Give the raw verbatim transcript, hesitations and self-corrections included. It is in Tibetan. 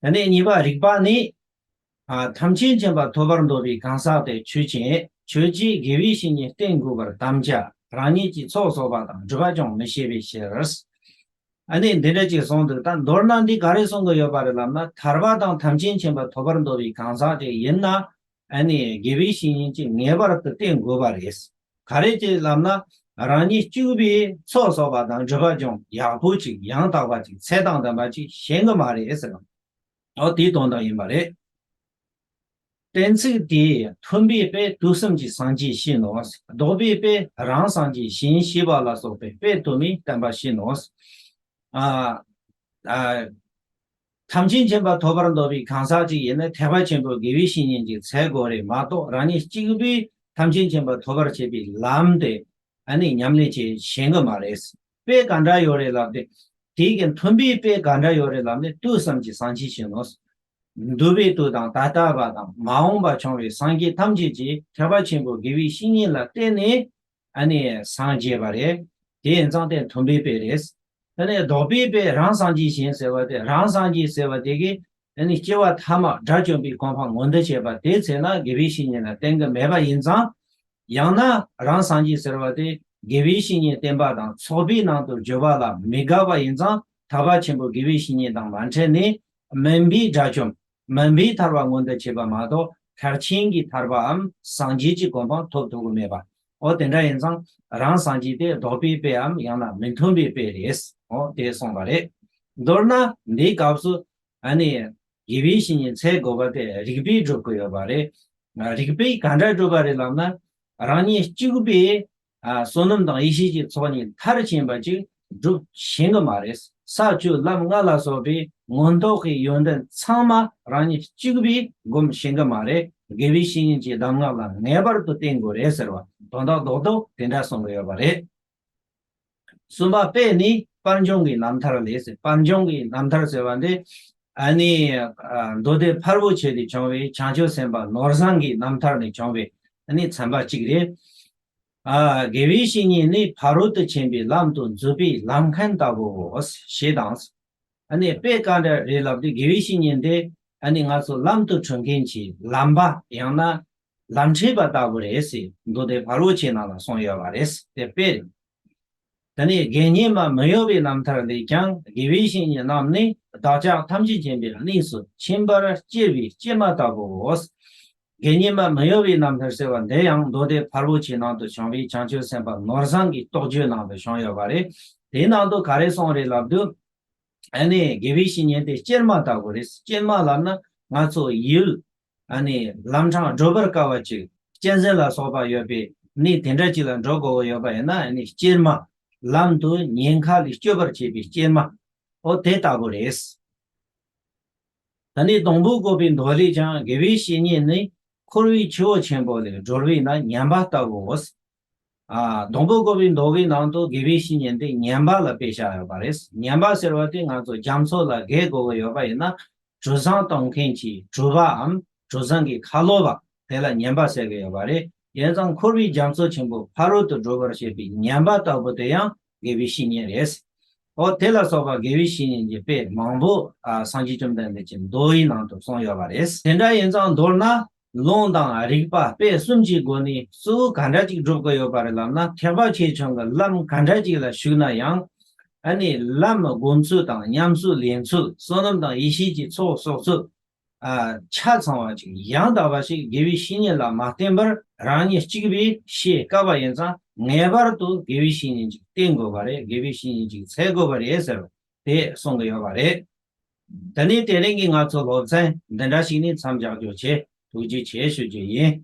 དེ་ནས་གཉིས་པ་རིགས་པ་ནི། ཨ། ཐམས་ཅད་མཁྱེན་པ་ཐོབ་པར་འདོད་པའི་གང་ཟག་དེ་ཆོས་ཅན། ཆོས་ཀྱི་དགེ་བའི་བཤེས་གཉེན་བསྟེན་དགོས་པར་དམ་བཅའ། རང་ཉིད་ཀྱི་ཚོགས་གསོག་པ་དང་སྒྲུབ་པ་ཀྱང་མི་བྱེད་པའི་ཕྱིར། ཨ་ནི་འདི་འདྲ་ཅིག་གསུངས་འདུག་ད་མདོར་ན་འདི་ག་རེ་གསུང་གི་ཡོད་པ་རེད་ལབ་ན། ཐར་པ་དང་ཐམས་ཅད་མཁྱེན་པ་ཐོབ་པར་འདོད་པའི་གང་ཟག་ཅིག་ཡིན་ན། ཨ་ནི་དགེ་བའི་བཤེས་གཉེན་ཅིག་ངེས་པར་དུ་བསྟེན་དགོས་པ་རེད། ག་རེ་ཅིག་ལབ་ན། རང་ཉིད་གཅིག་པུས་ཚོགས་གསོག་པ་དང་སྒྲུབ་པ་ཀྱང་ཡག་པོ་ཅིག་ཡང་དག་པ་ཅིག་ཚད་དང་ལྡན་པ་ཅིག་ཤེས་གི་མ་རེད་ཟེར། འོ་དེའི་དོན་དག་ཡིན་པ་རེད། གཏན་ཚིགས་དེས་མཐུན་པའི་དཔེ་དུས་གསུམ་གྱི་སངས་རྒྱས་ཤེས་ནོ། ལྡོག་པའི་དཔེ་རང་སངས་རྒྱས་གཞན་ཤེས་པ་ལ་སོགས་པའི་དཔེ་དུ་མས་བསྟན་པ་ཤེས་ནོ། ཨ། ཨ། ཐམས་ཅད་མཁྱེན་པ་ཐོབ་པར་འདོད་པའི་གང་ཟག་ཅིག་ཡིན་ན་ཐེག་པ་ཆེན་པོའི་དགེ་བའི་བཤེས་གཉེན་ཅིག་འཚོལ་དགོས་རེད་མ་གཏོགས། རང་ཉིད་གཅིག་པུས་ཐམས་ཅད་མཁྱེན་པ་ཐོབ་པར་བྱེད་པའི་ལམ་དེ་ཨ་ནི་ཉམས་ལེན་བྱེད་ཤེས་གི་མ་རེད། དཔེ་ག་འདྲ་ཡོད་རེད་ལབ་སྟེ། དེ་གི་མཐུན་པའི་དཔེ་ག་འདྲ་ཡོད་རེད་ལབ་ནས། དུས་གསུམ་གྱི་སངས་རྒྱས་ཤེས་ནོ། འདས་པའི་དུས་དང་ད་ལྟ་བ་དང་མ་འོངས་པ་བྱུང་བའི་སངས་རྒྱས་ཐམས་ཅད་ཀྱིས་ཐེག་པ་ཆེན་པོའི་དགེ་བའི་བཤེས་གཉེན་ལ་བརྟེན་ནས་ཨ་ནི་སངས་རྒྱས་པ་རེད། དེ་ཡིན་ཙང་དེ་མཐུན་པའི་དཔེ་རེད། དེ་ནས་ལྡོག་པའི་དཔེ་རང་སངས་རྒྱས་གཞན་ཟེར་བ་དེ། རང་སངས་རྒྱས་ཟེར་བ་དེ་གིས་ཨ་ནི་སྐྱེ་བ་ཐ་མ་དགྲ་བཅོམ་པའི་གོ་འཕང་མངོན་དུ་བྱེད་པ་དེ་ཚེ་ན་དགེ་བའི་བཤེས་གཉེན་ལ་བརྟེན་གི་མེད་པ་ཡིན་ཙང་། ཡང་ན་རང་སངས་རྒྱས་ཟེར་བ་དེ་དགེ་བའི་བཤེས་གཉེན་བསྟེན་པ་དང་ཚོགས་པའི་ནང་དུ་འཇུག་པ་ལ་མི་དགའ་བ་ཡིན་ཙང་། ཐར་པ་ཆེན་པོའི་དགེ་བའི་བཤེས་གཉེན་དང་མ་འཕྲད་ནས་མུན་པའི་དགྲ་བཅོམ། མུན་པའི་ཐར་པ་མངོན་དུ་བྱེད་པ་མ་གཏོགས། མཐར་ཕྱིན་གྱི་ཐར་པའམ་སངས་རྒྱས་ཀྱི་གོ་འཕང་ཐོབ་ཐུབ་ཀྱི་མེད་པ། འོ་དེ་འདྲ་ཡིན་ཙང་རང་སངས་རྒྱས་དེ་ལྡོག་པའི་དཔེའམ་ཡང་ན་མི་མཐུན་པའི་དཔེ་རེད། འོ་དེ་གསུངས་པ་རེད། མདོར་ན་འདིའི་སྐབས་སུ་ཨ་ནི་དགེ་བའི་བཤེས་གཉེན་འཚོལ་དགོས་པ་དེ་རིགས་པས་སྒྲུབ་ཀྱི་ཡོད་པ་རེད། རིགས་པས་ག་འདྲ་སྒྲུབ་པ་རེད་ལབ་ན། རང་ཉིད་གཅིག་པུས་ཨ། བསོད་ནམས་དང་ཡེ་ཤེས་ཀྱི་ཚོགས་གཉིས་མཐར་ཕྱིན་པ་ཅིག་སྒྲུབ་ཤེས་གི་མ་རེད། ས་བཅུ་ལམ་ལྔ་ལ་སོགས་པའི་མངོན་རྟོགས་ཀྱི་ཡོན་ཏན་ཚང་མ་རང་ཉིད་གཅིག་པུས་སྒོམ་ཤེས་གི་མ་རེད། དགེ་བའི་བཤེས་གཉེན་གྱི་གདམས་ངག་ལ་ངེས་པར་དུ་བརྟེན་དགོས་རེད་ཟེར་བ་དོན་དག་རྡོག་རྡོག་དེ་འདྲ་གསུང་གི་ཡོད་པ་རེད། གསུམ་པ་དཔེ་ནི་དཔལ་འབྱུང་གི་རྣམ་ཐར་ལས་ཟེར། དཔལ་འབྱུང་གི་རྣམ་ཐར་ཟེར་བ་འདི་ཨ་ནི་ཨ། མདོ་སྡེ་ཕལ་པོ་ཆེ་ལས་བྱུང་བའི་བྱང་ཆུབ་སེམས་དཔའ་ནོར་བཟང་གི་རྣམ་ཐར་ནས་བྱུང་བའི་ཨ་ནི་ཚན་པ་གཅིག་རེད། ཨ། དགེ་བའི་བཤེས་གཉེན་ནི་ཕ་རོལ་ཏུ་ཕྱིན་པའི་ལམ་དུ་འཛུད་པའི་ལམ་མཁན་ལྟ་བུའོ། ཞེས་དང་། ཨ་ནི་དཔེ་ག་འདྲ་རེད་ལབ་དུས། དགེ་བའི་བཤེས་གཉེན་དེ་ཨ་ནི་ང་ཚོ་ལམ་དུ་འགྲོ་མཁན་གྱི་ལམ་པ་ཡང་ན་ལམ་ཁྲིད་པ་ལྟ་བུ་རེད་ཟེར་མདོ་སྡེ་ཕལ་པོ་ཆེ་ནང་ལ་གསུངས་ཡོད་པ་རེད། དེ་དཔེ་རེད། དེ་ནས་དགེ་བསྙེན་མ་མི་གཡོ་བའི་རྣམ་ཐར་ལས་ཀྱང་། དགེ་བའི་བཤེས་གཉེན་རྣམས་ནི་བདག་ཅག་ཐམས་ཅད་མཁྱེན་པའི་གནས་སུ་ཕྱིན་པར་སྐྱེལ་བའི་སྐྱེལ་མ་ལྟ་བུའོ། དགེ་བསྙེན་མ་མི་གཡོ་བའི་རྣམ་ཐར་ཟེར་བ་འདི་ཡང་མདོ་སྡེ་ཕལ་པོ་ཆེ་ནང་དུ་བྱུང་བའི་བྱང་ཆུབ་སེམས་དཔའ་ནོར་བཟང་གི་རྟོགས་བརྗོད་ནང་དུ་བྱུང་ཡོད་པ་རེད། དེའི་ནང་དུ་ག་རེ་གསུངས་རེད་ལབ་དུས། ཨ་ནི་དགེ་བའི་བཤེས་གཉེན་དེ་སྐྱེལ་མ་ལྟ་བུ་རེད། སྐྱེལ་མ་ལབ་ན་ང་ཚོ་ཡུལ་ཨ་ནི་ལམ་འཕྲང་བགྲོད་པར་དཀའ་བ་ཅིག་གཅན་གཟན་ལ་སོགས་པ་ཡོད་པའི་གནས་དེ་འདྲ་ཅིག་ལ་འགྲོ་དགོས་ཀྱི་ཡོད་པ་ཡིན་ན། ཨ་ནི་སྐྱེལ་མ་ལམ་དུ་ཉེན་ཁ་ལས་སྐྱོབ་པར་བྱེད་པའི་སྐྱེལ་མ། འོ་དེ་ལྟ་བུ་རེད། ད་ནི་སྡོང་པོ་བཀོད་པའི་མདོ་ལས་ཀྱང་། དགེ་བའི་བཤེས་གཉེན་ནི་འཁོར་བའི་ཆུ་བོ་ཆེན་པོ་ལས་སྒྲོལ་བས་ན་ཉན་པ་ལྟ་བུའོ། ཨ། སྡོང་པོ་བཀོད་པའི་མདོ་གི་ནང་དུ་དགེ་བའི་བཤེས་གཉེན་དེ་ཉན་པ་ལ་དཔེ་བཞག་ཡོད་པ་རེད། ཉན་པ་ཟེར་བ་དེ་ང་ཚོ་རྒྱ་མཚོ་ལ་བརྒལ་དགོས་ཀྱི་ཡོད་པ་ཡིན་ན། གྲུ་གཟིངས་གཏོང་མཁན་གྱི་གྲུ་པའམ་གྲུ་གཟིངས་ཀྱི་ཁ་ལོ་པ་དེ་ལ་ཉན་པ་ཟེར་གྱི་ཡོད་པ་རེད། ཡིན་ཙང་འཁོར་བའི་རྒྱ་མཚོ་ཆེན་པོ་ཕ་རོལ་ཏུ་བགྲོད་པར་བྱེད་པའི་ཉན་པ་ལྟ་བུ་དེ་ཡང་དགེ་བའི་བཤེས་གཉེན་རེད། འོ་དེ་ལ་སོགས་པ་དགེ་བའི་བཤེས་གཉེན་གྱི་དཔེ་མང་པོ། ཨ། སངས་རྒྱས་བཅོམ་ལྡན་འདས་ཀྱིས་མདོའི་ནང་དུ་གསུངས་ཡོད་པ་རེད། དེ་འདྲ་ཡིན་ཙང་མདོར་ན། ལུང་དང་རིགས་པ་དཔེ་གསུམ་གྱི་སྒོ་ནས་གཙོ་བོ་ག་འདྲ་ཅིག་སྒྲུབ་ཀྱི་ཡོད་པ་རེད་ལབ་ན། ཐེག་པ་ཆེ་ཆུང་གི་ལམ་ག་འདྲ་ཅིག་ལ་ཞུགས་ན་ཡང་། ཨ་ནི་ལམ་སྒོམ་ཚུལ་དང་ཉམས་སུ་ལེན་ཚུལ། བསོད་ནམས་དང་ཡེ་ཤེས་ཀྱི་ཚོགས་གསོག་ཚུལ། ཨ། ཆ་ཚང་བ་ཅིག་ཡང་དག་པ་ཞིག་དགེ་བའི་བཤེས་གཉེན་ལ་མ་བསྟེན་པར་རང་ཉིད་གཅིག་པུས་ཤེས་དཀའ་བ་ཡིན་ཙང་། ངེས་པར་དུ་དགེ་བའི་བཤེས་གཉེན་ཅིག་བསྟེན་དགོས་པ་རེད། དགེ་བའི་བཤེས་གཉེན་ཅིག་འཚོལ་དགོས་པ་རེད་ཟེར་བ་དེ་གསུང་གི་ཡོད་པ་རེད། ད་ནི་དེ་རིང་གི་ང་ཚོ་སློབ་ཚན་འདི་འདྲ་ཞིག་ནས་མཚམས་འཇོག་རྒྱུ་བྱེད། ཐུགས་རྗེ་ཆེ་ཞུ་རྒྱུ་ཡིན།